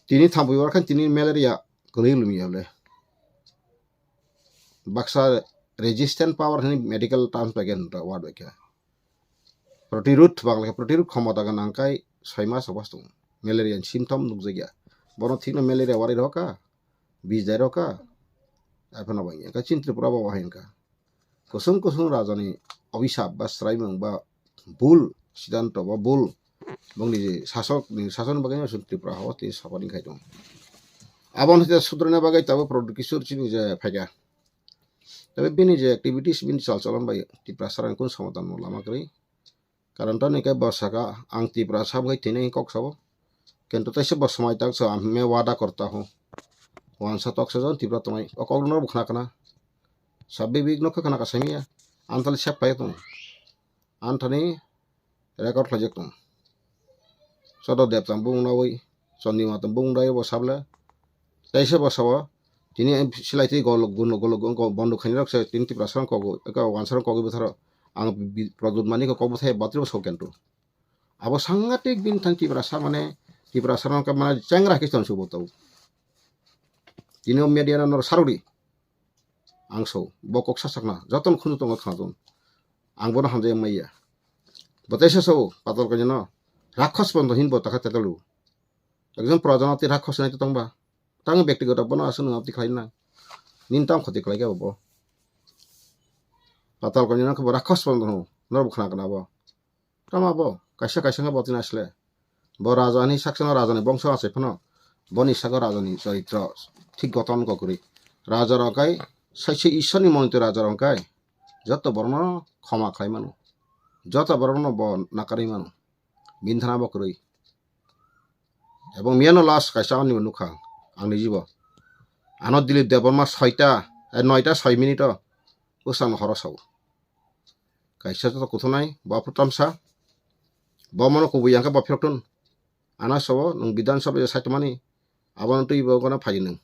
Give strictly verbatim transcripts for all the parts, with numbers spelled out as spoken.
Tini thampui bar khan tini malaria kwrwi lumi ya le. Baksa resistant power hani medical terms bai khe nukha word bai khe. Protirud bangla khe protirud khomota gwnang kai soi mas obas tongo. Malaria ni symptom nukjakya. Bono thikno malaria wari rokha, bij dai rokha. Aphano bai khe chini Tripura bo wahai wngkha. Kusung kusung rajani obisap ba swraimung ba bul sidanto ba bul bongni je sasok ni sason bagwi no chwng Tripura hao tei sapan khai tongo. Aboni hwnkhe sudraina bagwi tabuk Pradyut Kishore chini je phaikha. Tei bini je activities bini chal cholon bai Tiprasa rang kun somadan no lama kwrwi. Karon to ni khe bo saka ang Tiprasa bai tini kok sabo. Kintu taisa bo swmai tak sa me wada korta ho. Wansa tok sa jon Tripura tongnai. O kok no bo khna khna. Sabbi bik no khna ka samiya. Antali sep pai tong. Anthani record khlaijak tong. Sodo Deb tang bung nawi, Chandi Mata bung dai bo sabla. Taisa bo sabo. Tini silai twi gol gun gol gun gol bondo khaini rok se tini Tiprasa rok kogo, eka wansa rok kogo bwtharo. Ang bi-, Pradyut Manik kok bwthai batri bo sok kentu. Abo sangatik bin thang Tiprasa mane Tiprasa rok mane chengra khe ton subo tau. Tini o media no saruri. Ang so, bo kok sasakna, jotono khunu tongo khnajon. Ang bono hamjai maya. Bo teisa so, patal kanya no, rakhos bondo hin bo takha tetalu. Ekjon praja no ti rakhos nai tongba. Tang bekti goto bono aswk nang ti khlai na. Nin tam khoti khlai khe bo. Patal kanya no khe bo rakhos bondo no, nor bo khna kana bo. Tamo bo, kaisa kaisa wngkha bo tini asle. Bo raja ni saksa no raja ni bongso achai phano. Boni saka raja ni charitro thik goton kok kwrwi. Raja rok kai saisa Ishwar ni monito raja rok kai. Joto borok no khoma khlai mano. Joto borok no bo nakarwi mano. Bini thana bo kwrwi. Ebong miyano last kaisa ani bo nukha ang ni jibo. Ano Dilip Debbarma soita, eh, noita soi minute o bwsang horo sao. Kaisa joto kuthunai, bo aphuru tamsa. Bo mono kubui yang khe bo phirok thun. Ano sobo nwng Bidhan Sabha je saitomani, abono twi bo gana phaidi nwng.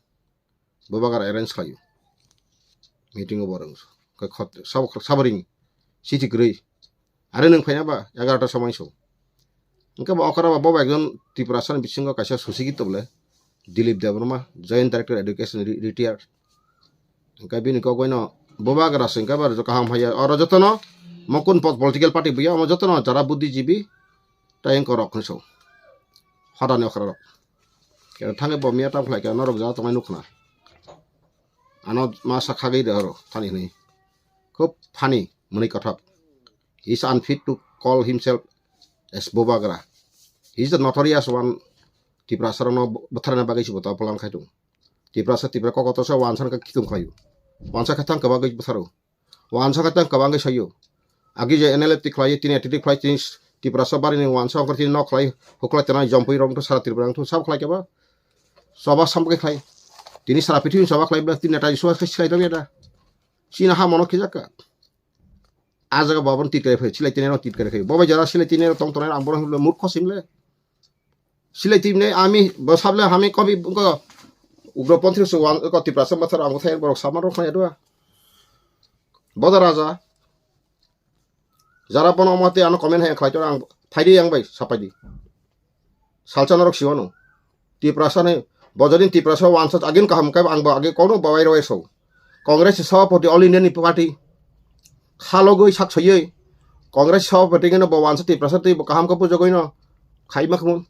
Bubagra arrange khlaio. Meeting o bo rwng. Khe khot-, sabo, sabo ring. Siti kwrwi. Are nwng phaina ba egarota somoi so. Hwnkhe bo okra ba bobo ekjon Tiprasa ni bisingo kaisa susigit tobole. Dilip Debbarma, Joint Director Education, re-, retired. Hwnkhe bini kok bai no Bubagra se hwnkhe ba kaham haiya. Oro jotono mokun po-, political party buya, omo jotono jara buddhijibi, tei wngkha rok hinwi so. Hodani okra rok. Khe thangwi bo miya tam khlai khe norok jara tongnai nukhna. Ano masa khagwi de oro thani hwnwi. Khub funny, mwnwi kothok. He is unfit to call himself as Bubagra. He is the notorious one. Tiprasa rokno bwtharna bagwi se bo ta plan khai tongo. Tiprasa, Tipra kokoto se wansa khe khitung khlaio. Wansa khe thang kwbangwi bwtharo. Wansa khe thang kwbangwi saio. Agi je N L F ti khlai, tini T T khlai, tini Tiprasa barini wansa ongkor tini nok khlai, huklai tena jompui rok sara Tripura wngthu sab khlai khe ba. Soba sam khe khlai. Tini sara pithibini soba khlai bla tini neta Iswar khe khlai rok ya da. Chini ha mono khijakha. A jaga bo abono titkari phai, silai tini rok titkari khai. Bo bai jara silai tini rok tong tongnai ang bono hwnle murkho simle. Silai tini ami bo sable hami kobi ko ugroponthi se wan ko Tiprasa mathar ang thai borok sama rok khai dua. Boda raja. Jara bono mate ano comment hai khlai to ang thaidi yang bai sapaidi. Salsa norok siwano. Tiprasa ni, bojodin Tiprasa wansa agin kaham kai ang bo agi kono bawai roi so. Congress sabapati All India ni party. Khalogoi sak soyoi. Congress sabapati gino bo wansa Tiprasa tei bo kaham ka pujogoi no. Khai makmun.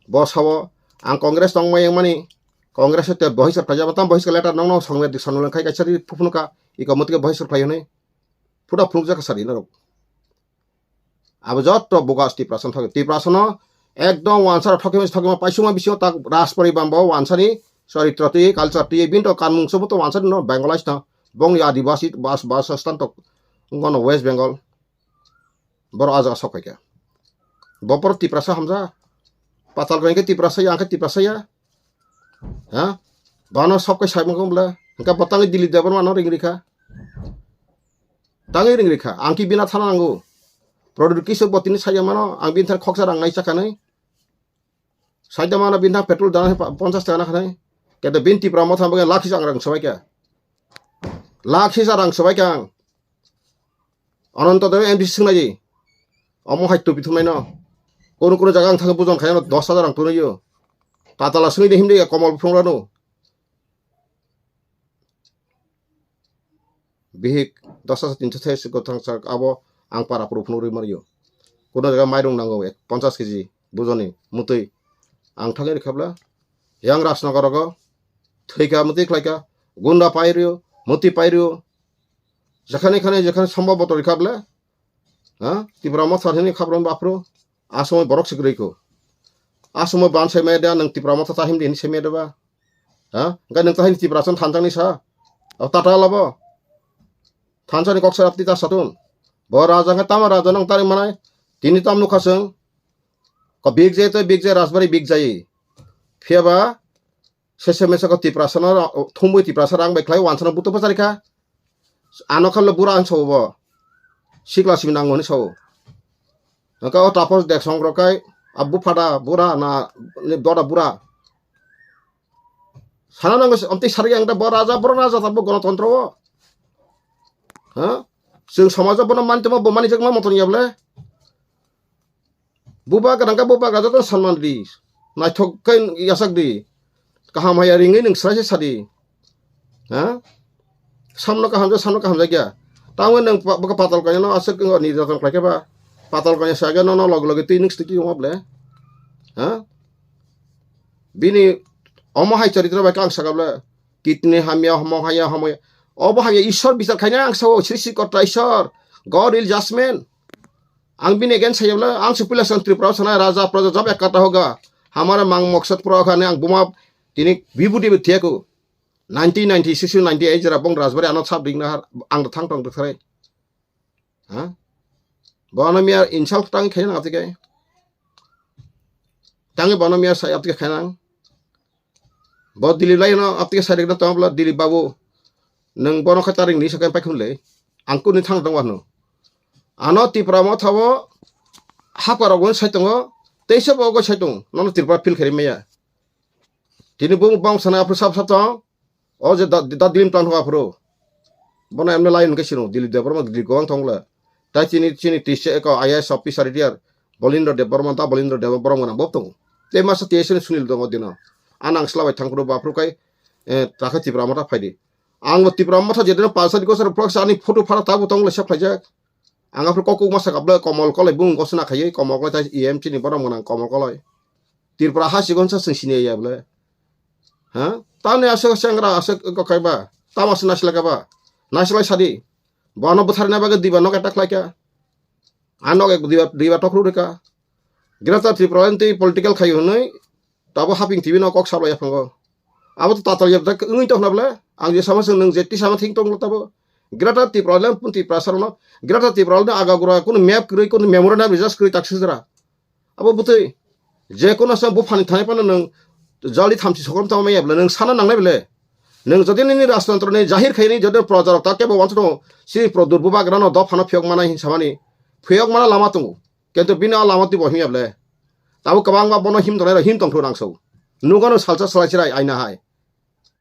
Bo sabo ang Congress tong mai mani. Congress te bohis ka jaba tam bohis ka letter nong nong songwe dik sonole khai kaisa ri phuphunuka. Iko mutike bohis ka phayone. Phuda phunuk jaka sari norok. Abo jotto bogus Tiprasa thok-, Tiprasa no ekdom wansa thokima thokima paisuma bisingo tak Rajpuri bambo wansa ni charitro twi culture twi binto kanmung sobo to wansa no Bengalais no bongni Adivasi bas bas stan tok ngono West Bengal boro aja sok khe bo por Tiprasa hamja patal khe Tiprasa ya khe Tiprasa ya ha bano sok khe sai mangkho bla hingka bo tangwi Dilip Debbarma no ring rikha. Tangwi ring rikha, ang ki bina thana nango. Product kisu bo tini saida mano, ang bini thani khoksa rang nai chakanai. Saida mano bini thang petrol dana pa-, ponchas taka nakhanai. Kete bin Tipra motha bagwi lakh hisa ang rang sabai kha. Lakh hisa rang sabai kha ang. Ananto Dev M D C swngnai di. Omo hai tupi thumnai no. Kono kono jaga ang thangwi bujon khaino dos hajar ang tunaio. Tatala sungwi de himde ya komol phungrano. Bihik dos hajar tinso thai se gotang sak abo ang para puru phunugwi mario. Kuno jaga mairung nango ek ponchas keji bujoni mutwi. Ang thangwi rikhabla yang Rajnagar rogo thwika mutwi khlaika, gunda pairio, mutwi pairio. Jekhane khane jekhane sombhob botor rikhabla, ha? Tipra Motha hini khabron baphro. Asomoi borok se kwrwi kho. Asomoi ban sai maya da, nwng Tipra Motha ta himdi hini sai maya da ba? Ha? Hwnkhe nwng ta hini Tipra chon thansa ni sa? O tata labo. Thansa ni kok sarap ti ta satun. Bo raja hwnkhe tama raja nang tari manai. Tini tam nukha chwng. Ko big jai to big jai, Rajbari big jai. Phiya ba sese mesa ko Tiprasa no thumui Tiprasa rang bai khlai wansana buto pachari kha. Ano khamle bura ang sao bo. Sikla simi nango hwnwi sao. Hwnkhe o tapos dek song rok kai a buphada bura na ni doda bura. Sana nango amtwi sargi ang da bo raja, bo raja ta bo gonotontro o. Ha? Chwng somajo bono mantama bo manijakma moton ya bole. Bubagra hwnkhe bubagra joto sanman di. Naithok khe yasak di. Kaham haya ringwi nwng srai se sadi. Ha? Samno kaham ja, samno kaham ja kya? Tamo nwng pa-, bwkha patal kanya no aswk wng nirjaton khlai khe ba. Patal kanya sa khe no, no log loge twi nwng stiki wng ble. Ha? Bini omo hai charitro bai khe ang sakha ble. Kidney hamya, homo haya, homo ya. Obo hamya Ishwar bichar khaina ang sao, Srishti Korta Ishwar. God will judgment. Ang bini against saya bole, ang se puila sang Tripura sana raja praja jab ek kata hoga. Hamara mang maksad pura khane ang buma tini bibudi bi thiyaku. Nineteen ninety-six to ninety-eight jera bong Rajbari ano sab ding nahar ang thang tong dkhare. Ha? Bono miya insult tang khe na atike. Tangi bono miya sai atike khainang. Bo Dilip lai no aptike sai rikna tong bla Dilip babu. Nwng bono khe taring ni sakai pai khun le. Ang kuni thang tong wano. Ano Tipra Motha o hapar rok sai tongo. Teisa bo go sai tong. Nono Tripura feel khari maya. Tini bung bang sana aphuru sap sap tong. O je da, da Dilip tang tong aphuru. Bono emne lai hwnkhe sino Dilip Debbarma Dilip gowang tong le. Tai chini, chini tise eko I A S officer retired Bolindra Debbarma, da Bolindra Debbarma borom gwnang bo tongo. Tei masa T S ni Sunil tongo dino. Anang sla bai thangphuru baphuru kai, eh, takhe Tipra Motha phaidi. Ang bo Tipra Motha jedino palsa ni gosar vlog sa ani photo phara tabuk tongo le sep khlaijak. Ang aphuru kokuk masa kaple Komol Koloi bung gosna khaiwi Komol Koloi tai E M chini borom gwnang Komol Koloi. Tripura ha sigon sa sing sini ya bole. Ha? Tani aswk sengra aswk ko kaiba. Tama sina sila kaba. Nasilai sadi. Bono bwtharna bagwi diba nok attack khlaika. A nok ek diba, diba tokru rika. Greater Tripura tei political khai hwnwi tabo haping T V no kok sablai yaphango. Abo to tatal yap dak wngwi tokna bole. Ang je sama sung nung je ti sama thing tong tabo. Greater Tripura le pun Tripura sarono. Greater Tripura le aga gura kono map kwrwi kono memorandum research kwrwi tak sijra. Abo bwtwi je kono sa buphani thani phano nwng jali thamchi sokrom tamo maya bole nwng sana nangnai bole. Nwng jodi nini rajtantro ni jahir khaini jodi proja rok ta kebo wansa tongo si produr bubagra no dophano phiyok mana hin samani phiyok mana lama tongo. Kento bini a lama twi bo himya bole. Tabo kwbangma bono him tongnai rok him tongthok nang so. Nugano salsa salai chirai aina hai.